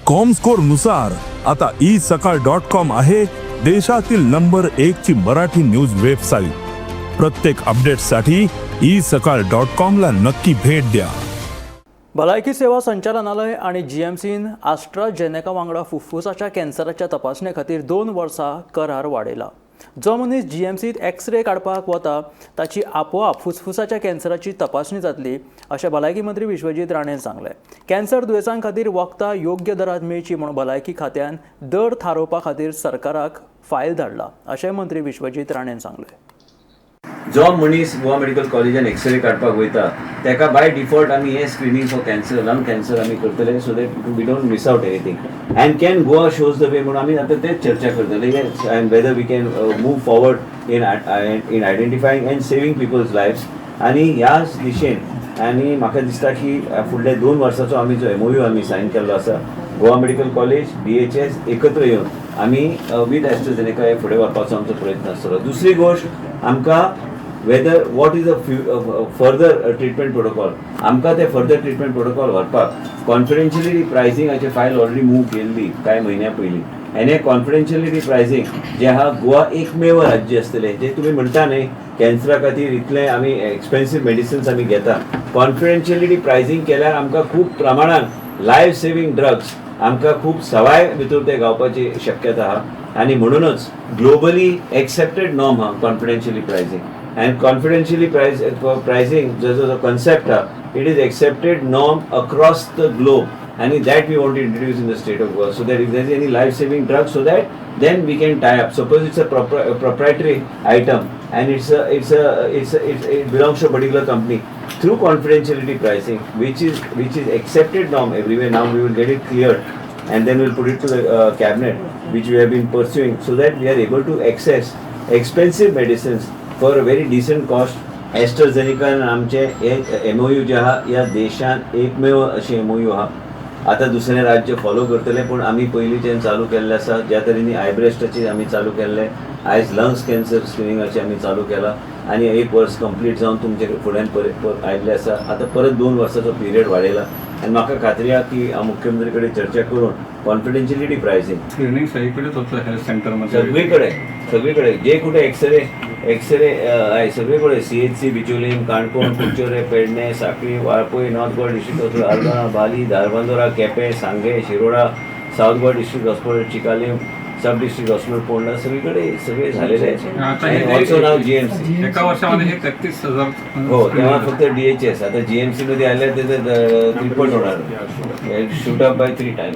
Comscore नुसार आता E सकाळ डॉट कॉम आहे देशातील नंबर एक ची मराठी न्यूज वेबसाईट. प्रत्येक अपडेटसाठी ई सकाळ डॉट कॉम ला नक्की भेट द्या. भलायकी सेवा संचालनालय आनी जीएमसीन आस्ट्राजेनेका वांगडा फुफ्फुसाच्या कॅन्सराच्या तपासणे खातीर 2 वर्सां करार वाडयला. जो मनीस जीएमसीत एक्सरे काडपाक वता ताची आपोआप फुसफुसाच्या कॅन्सराची तपासणी जातली, अशें भलायकी मंत्री विश्वजीत राणेन सांगलें. कॅन्सर दुयेंसां खातीर वखदां योग्य दरात मेळची म्हूण भलायकी खात्यान दर थारोवपा खातीर सरकाराक फायल धाडला, अशें मंत्री विश्वजीत राणेन सांगलें. जो मनीस गोवा मेडिकल कॉलेजान एक्सरे काडपाक वयता, ताका बाय डिफॉल्ट आमी हे screening for cancer, lung cancer आमी करतले, so that we don't miss out anything. And can Goa shows the way म्हणून आमी आतां तेच चर्चा करतले and whether we can move forward in identifying and saving people's lives. आनी ह्याच दिशेन आनी म्हाका दिसता की फुडल्या 2 वर्साचो आमी जो एमओयू आमी सायन केल्लो आसा, गोवा मेडिकल कॉलेज, डीएचएस एकत्र येवन आमी विथ एस्ट्राझेनेका हे फुडें व्हरपाचो आमचो प्रयत्न आसतलो. दुसरी गोश्ट, आमकां whether what is a further treatment protocol, आमकां ते फर्दर ट्रिटमेंट प्रोटोकॉल व्हरपाक कॉन्फिडेन्शियलिटी प्रायसिंगाचे फायल ऑलरेडी मूव केल्ली कांय म्हयन्या पयलीं. आनी हे कॉन्फिडेन्शियलिटी प्रायसिंग जे आहा, गोवा एकमेव राज्य आसतलें. जे तुमी म्हणटा न्ही, कॅन्सरा खातीर इतलें आमी एक्सपेन्सीव मेडिसिन्स आमी घेता, कॉन्फिडेन्शियलिटी प्रायसिंग केल्यार आमकां खूब प्रमाणान लायफ सेविंग ड्रग्स आमकां खूब सवाय भितर ते गावपाची शक्यता आहा. आनी म्हणूनच ग्लोबली एक्सेप्टेड नॉर्म आहा confidentially pricing. And confidentially pricing जो कन्सेप्ट आहा, it is accepted norm across the globe and that we want to introduce in the state of Goa, so that if there is any life saving drug, so that then we can tie up. Suppose it's a proprietary item and it belongs to a particular company, through confidentiality pricing, which is accepted norm everywhere. Now we will get it cleared and then we'll put it to the cabinet, which we have been pursuing, so that we are able to access expensive medicines for a very decent cost. AstraZeneca आमचे हे MOU जे आहा, ह्या देशांत एकमेव अशें MOU आहा. आतां दुसरें राज्य फॉलो करतले, पूण आमी पयलींच्यान चालू केल्लें आसा. ज्या तरेनी आयब्रेस्टाचेर आमी चालू केल्लें, आयज लंग्स कॅन्सर स्क्रिनिंगाचें आमी चालू केलां आनी एक वर्स कंप्लीट जावन तुमचे फुड्यान परत आयिल्लें आसा. आतां परत 2 वर्साचो पिरियड वाडयला आनी म्हाका खात्री आहा की हांव मुख्यमंत्री कडेन चर्चा करून कॉन्फिडेन्शियलिटी प्रायसिंग स्क्रीनिंग सगळीकडेच होतं हेल्थ सेंटरमध्ये? सगळीकडे, सगळीकडे. जे कुठे एक्सरे एक्सरे आहे सगळीकडे, CHC Bicholim, Canacona, Curchorem, Pernem, Sanquelim, Valpoi, north Goa district hospital Aldona, Bali, Dharbandora, Quepem, Sanguem, Shiroda, south Goa district hospital Chicalim, sub district hospital Ponda, सगळीकडे सगळे झालेले आता आहे. हे ऑल्सो नाव जीएमसी. एका वर्षामध्ये हे 33,000 हो, तेव्हा फक्त डीएचएस. आता जीएमसी मध्ये आल्या, त्याचं त्रिपट होणार, shoot up by three time.